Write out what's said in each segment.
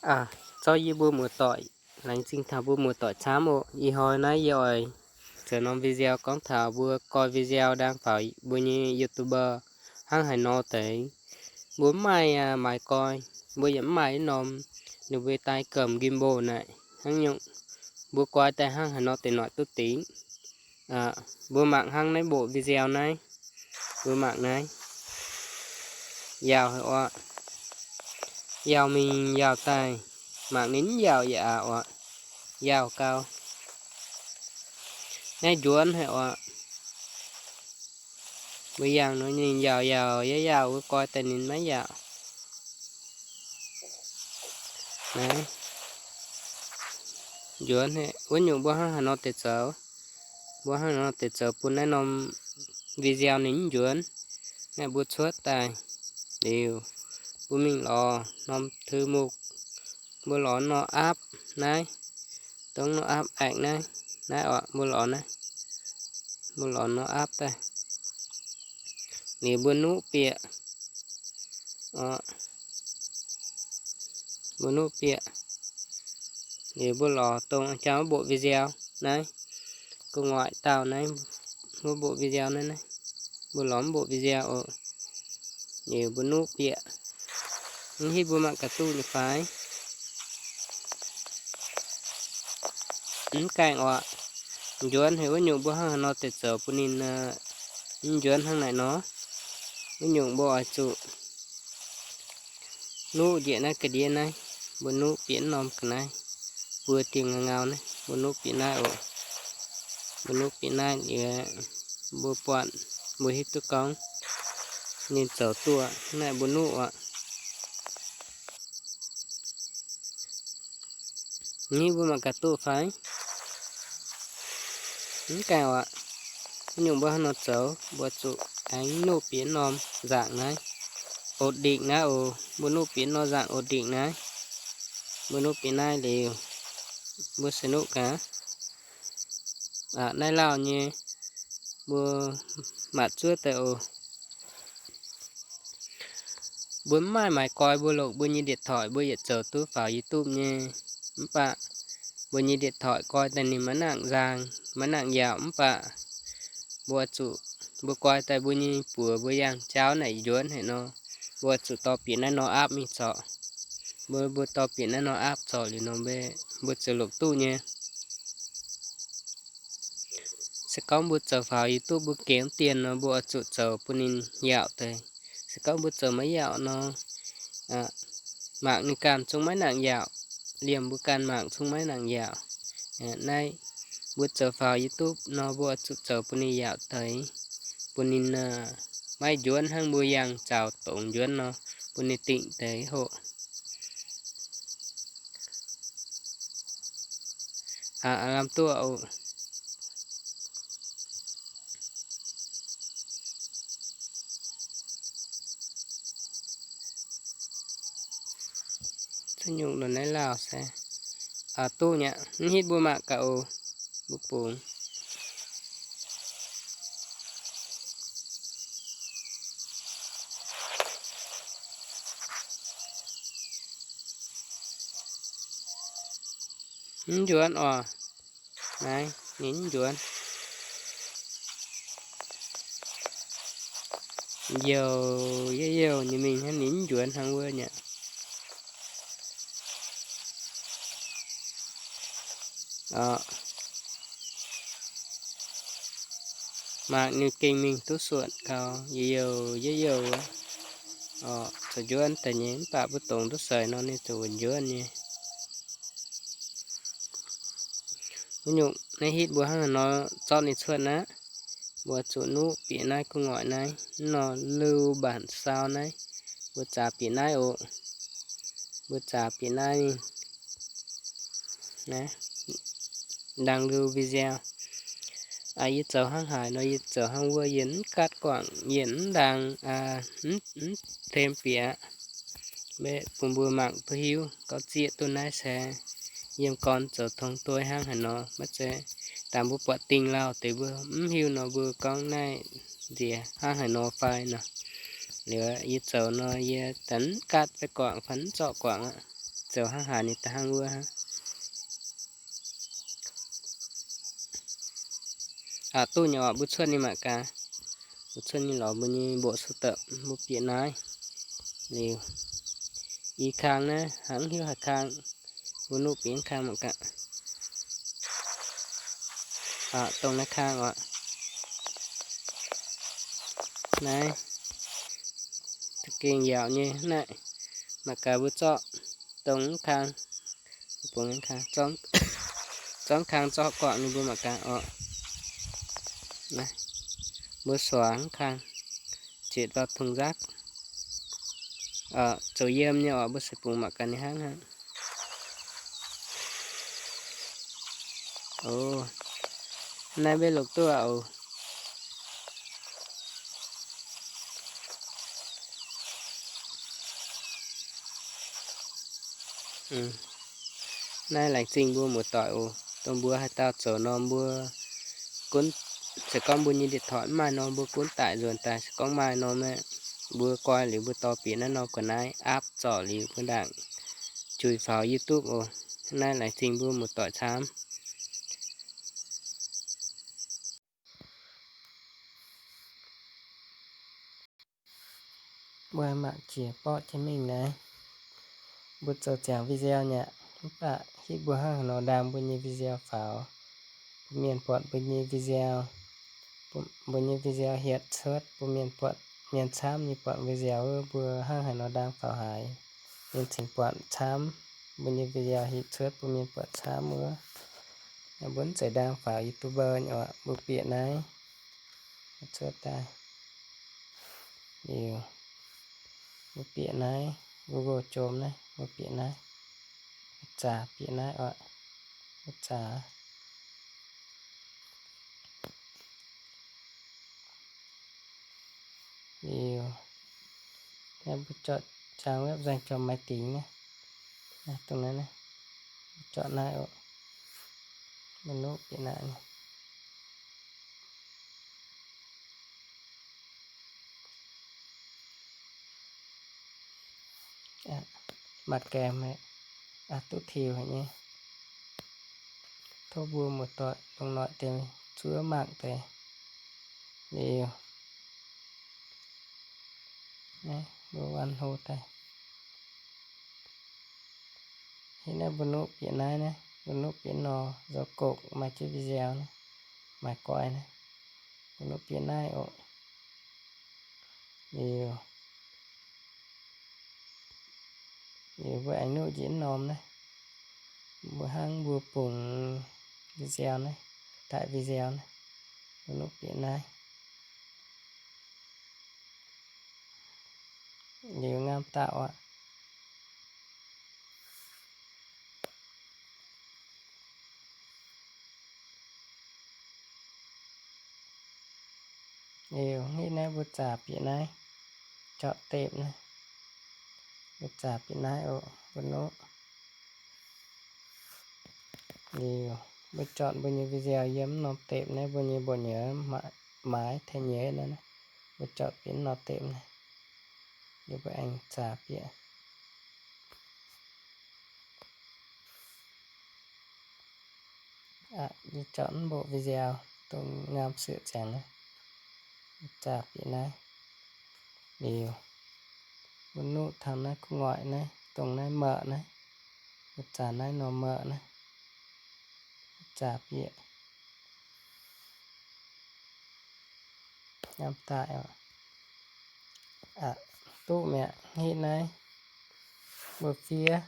Aa, zorqv yie mbuo muoz-doic, laengz zingh taux mbuo muoz-doic camv oc. Ih hnoi naaiv yie oix zoux norm video gorngv taux mbuo goi video ndaang faaux mbuo nyei YouTuber hnangv haaix nor deix. Mbuo mv maaih maaiz goi, mbuo yaac mv maaih norm ninh mbuo daaih gomh gimbal naaic hnangv nyungc. Mbuo goi daaih hnangv haaix nor deix noic duqv dingc. Mbuo mangc hnangv naaiv mboqv video naaiv. Mbuo mangc naaiv. Yaauc haic oc. Yaauc mingh yaauc daaih. Mangc ninh yaauc yaac aqc oc. Yaauc gau. Naaiv njuonv haic oc. Mbuo yangh nor ninh yaauc yaauc yaac yaauc, mbuo goi daaih ninh maiv yaauc. Naaiv njuonv haic. Wuov nyungc mbuo hnangv haaix nor deix zoux? Mbuo hnangv haaix nor deix zoux bun naaiv norm video ninh mv njuonv? Naaiv mbuo cuotv daaih liuz, mbuo mingh lorz norm thư mục, mbuo lorz nor app naaiv, dongh nor app aengx naaiv, naaiv oc, mbuo lorz naaiv, mbuo lorz nor app daaih. Liuz mbuo nuqv bieqc, mbuo nuqv bieqc. Liuz mbuo lorz dongh jang mbuo mboqv video naaiv, gu'nguaaic dauh naaiv, mbuo mboqv video naaiv, naaiv, mbuo lorz mv mboqv video oc. Liuz mbuo nuqv bieqc. Mv hitv mbuo mangc gaax duqv nyei fai? Mv gaengh oc. Njuonv haic, wuov nyungc mbuo hnangv haaix nor deix zoux bun ninh mv njuonv hnangv naaic nor? Wuov nyungc mbuo oix zuqc nuqv njiec naaiv ga'ndiev naaiv, mbuo nuqv bieqc norm ga'naaiv, buo dingh ngau ngau naaiv, mbuo nuqv bieqc naaiv oc. Mbuo nuqv bieqc naaiv liuz, mbuo buatc, mbuo hiuv duqv gorngv ninh zoux duqv aqv. Naaiv mbuo nuqv oc. Ni mbuo mangc gaax duqv fai? Mv gaengh oc. Wuov nyungc mbuo hnangv nor zoux, mbuo zuqc aengx nuqv bieqc norm nzaangc naaiv, ổn định naaiv oc. Mbuo nuqv bieqc norm nzaangc ổn định naaiv. Mbuo nuqv bieqc naaiv liuz, mbuo se nuqv gaax. Aa, naaiv lauh nyei, mbuo matc zuov daaih oc. Mbuo mv maaih maaiz goi, mbuo longc mbuo nyei điện thoại mbuo yietc zoux duqv faaux YouTube nyei. Mv baac mbuo nyei điện thoại goi daaih ninh maiv nangc nzaang, maiv nangc yaauc. Mv baac mbuo zuqc, mbuo goi daaih mbuo nyei buoz mbuo yangh jauv naaic njuonv haic nor, mbuo zuqc dorh bieqc naaiv nor app mingh zorc. Mbuo, mbuo dorh bieqc naaiv nor app zorc liuz nor, mbuo, mbuo zoux longc duqv nyei. Se gorngv mbuo zoux faaux YouTube mbuo gengh mv dien nor, mbuo oix zuqc zoux bun ninh yaauc deix. Se gorngv mbuo zoux maiv yaauc nor, mangc ninh ganh zungv maiv nangc yaauc, liemh mbuo ganh mangc zungv maiv nangc yaauc. Naaiv mbuo zoux faaux YouTube nor, mbuo oix zuqc zoux bun ninh yaauc deix, bun ninh maiv njuonv hnangv mbuo yangh zaux dongz njuonv nor, bun ninh dingc deix hoc. Aa, lamh duqv oc. Cuotv nyungc lorz naaiv lauh se, aa, duqv nyei aqv. Mv hitv mbuo mangc gaax oc. Mbuo bungx. Mv njuonv oc. Naaiv ninh mv njuonv. Youh, youh, youh nyei mingh hnangv ninh mv njuonv hnangv wuov nyei. Oc. Mangc ninh gengh mingh duqv suonc gau, youh, youh, youh wuov. Oc, zoux njuonv daaih nyei, mv baac mbuo dongz duqv seix nor ninh zoux wuov njuonv nyei. Wuov nyungc naaiv hitv mbuo hnangv haaix nor zorqv ninh cuotv aqv. Mbuo zuqc nuqv bieqc naaiv gu'nguaaic naaiv, mv nor lưu bản sao naaiv. Mbuo zaax bieqc naaiv oc. Mbuo zaax bieqc naaiv ninh, naaiv, đăng lưu video. Aa, yie zoux hnangv haaix nor yie zoux hnangv wuov, yie mv gatv guangc, yie mv đăng, aa, mv, mv thêm bieqc aqv. Mv bun mbuo mangc duqv hiuv, gauh zieqv duqv naaiv se yiem gorn zoux tong dueiv hnangv haaix nor, maiv zeiz dangh mbuo buatc dingh lauh deix mbuo mv hiuv nor mbuo gorngv naaiv nziex hnangv haaix nor fai nor. Liuz yie zoux nor yie daaih mv gatv fai guangc fai mv zorqv guangc aqv. zoux hnangv haaix ninh daaih hnangv wuov hnangv. Aqc duqv nyei oc, mbuo cuotv ninh mangc gaax. Mbuo cuotv ninh lorz mbuo nyei mbuoqc sou dopc, mbuo bieqc naaiv. Liuz, i kang naaiv hnangv hiuv haaix kang, mbuo nuqv bieqc kang mangc gaax. Aqc, dongh naaiv kang oc. Naaiv za'gengh yaauc nyei naaiv. Mangc gaax mbuo zorqv dongh mv kang, bungx kang, zorqv kang zorqv guangc ninh mbuo mangc gaax oc. Naaiv, mbuo suangx mv kang, zietc dauh tong nzakv. Zoux yiem nyei oc, mbuo se bungx mangc gaax ninh hnangv haaix. O, naaiv maiv longc duqv oc. Naaiv laengz zingh mbuo muoz-doic oc. Dongh mbuo haaix dauh zoux nor mbuo gunv, se gorngv mbuo nyei điện thoại mv maaih nor mbuo gunv daic nzuonx daaih, se gorngv maaih nor mbuo guai liuz mbuo dorh bieqc naaiv norm ga'naaiv aapv zorc liuz mbuo ndaangc juix faaux YouTube oc. Naaiv laengz zingh mbuo muoz-doic camv. Mbuo mangc jiex borqv jienv mingh naaiv. Mbuo zoux ziangx video nyei aqv, mv baac hitv mbuo hnangv haaix nor ndaang mbuo nyei video faaux, bun mienh buatc mbuo nyei video, mbuo nyei video hietc cuotv bun mienh buatc, mienh camv nyei buatc video wuov mbuo hnangv haaix nor ndaang faaux haaix, mienh cingx buatc camv. Mbuo nyei video hietc cuotv bun mienh buatc camv wuov, mbuo mv zeiz ndaang faaux YouTuber nyei oc. Mbuo bieqc naaiv cuotv daaih. Liuz, mbuo bieqc naaiv Google Chrome naaiv, mbuo bieqc naaiv, zaqc bieqc naaiv oc, zaqc. Liuz, naaiv mbuo chọn trang web dành cho máy tính naaiv. Naaiv, dongh naaiv naaiv, mbuo chọn naaiv oc. Mbuo nuqv bieqc naaiv. Maaih gaengh haic, aqc duqv tiux haic nyei. Tov mbuo muoz-doic longc noic deix zuov mangc deix. Liuz, naaiv mbuo an hlo daaih. Hitv naaiv mbuo nuqv bieqc naaiv naaiv, mbuo nuqv bieqc nor, zoux gokc maaih jienv video naaiv, maaih goiv naaiv. Mbuo nuqv bieqc naaiv oc. Liuz, liuz mbuo aengx nuqv njiec norm naaiv. Mbuo hnangv mbuo bungx video naaiv, daaih video naaiv, mbuo nuqv bieqc naaiv. Liuz ngamv dauh aqv. Liuz hitv naaiv mbuo zaqc bieqc naaiv, chọn tệp naaiv. Mbuo zaqc bieqc naaiv oc, mbuo nuqv. Liuz, mbuo chọn mbuo nyei video yiem norm tệp naaiv, mbuo nyei mbuoqc nyuoz maaiz tengx nyei naaiv, mbuo chọn bieqc norm tệp naaiv. Liuz mbuo aengx zaqc bieqc. Aqc, yie chọn mv mbuo video dongh ngamv siec ziangx naaiv. Zaqc bieqc naaiv. Liuz, mbuo nuqv taux naaiv gu'nguaaic naaiv, dongh naaiv meuc naaiv. Mbuo zaqc naaiv norm meuc naaiv. Zaqc bieqc. Ngamv daaih oc. Aqc, duqv mi'aqv. Hitv naaiv mbuo fiev,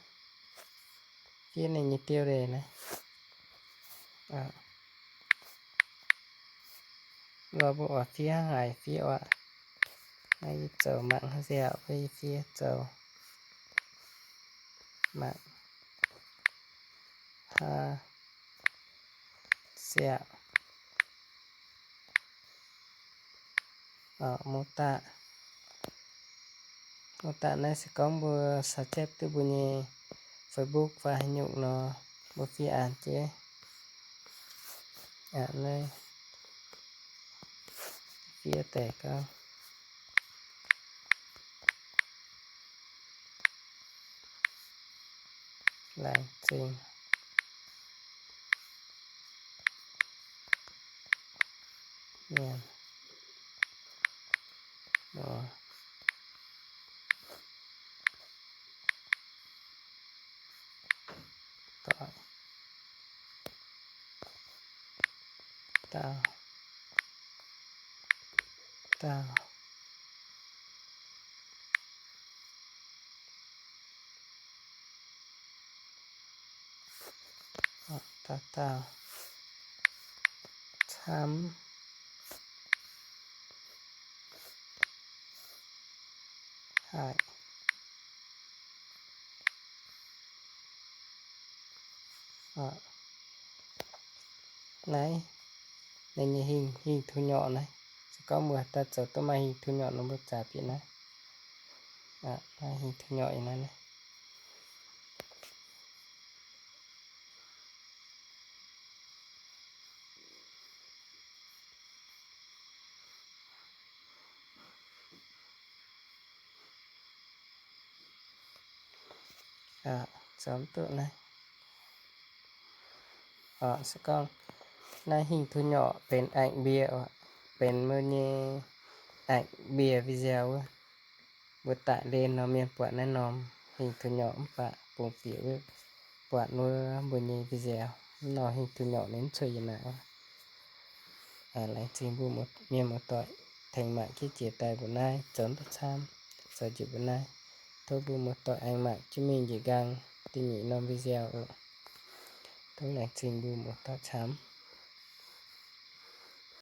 fiev ninh nyei tiêu đề naaiv. Lorz mbuo oix fiev hnangv haaix fiev oc. Naaiv yie zoux mangc hnangv nziaauc, mbuo yie fiev zoux mangc hnangv nziaauc. Mô tả, mô tả naaiv se gorngv mbuo sao chép duqv mbuo nyei Facebook fai haaix nyungc nor, mbuo fiev an jienv. Aqc, naaiv fiev deix gorngv. Laengz zingh mienh muoz. Doic. Dauh. Dauh. Dauh dauh camv haic. Naaiv, ninh nyei hingh, hingh tuh nyorqc naaiv. Se gorngv mbuo daaih zoux duqv maaih hingh tuh nyorqc nor, mbuo zaaix bieqc naaiv. Naaiv hingh tuh nyorqc yiem naaiv naaiv. Zoux duqv naaiv. Se gorngv naaiv hingh tuh nyorqc benx aengx mbie, benx mbuo nyei aengx mbie video wuov. Mbuo daaih len nor mienh buatc naaiv norm hingh tuh nyorqc mv baac bungx bieqc wuov, buatc wuov mbuo nyei video. Mv norm hingh tuh nyorqc ninh mv cuotv yiem naaiv. Laengz zingh mbuo mienh muoz-doic tengx mangc jienv jiex daaih mbuo naaiv zoux duqv camv, zoux njiec mbuo naaiv. Tov mbuo muoz-doic aengx mangc jienv mingh njiec nqaang da'nyeic norm video oc. Tov laengz zingh mbuo muoz-doic camv.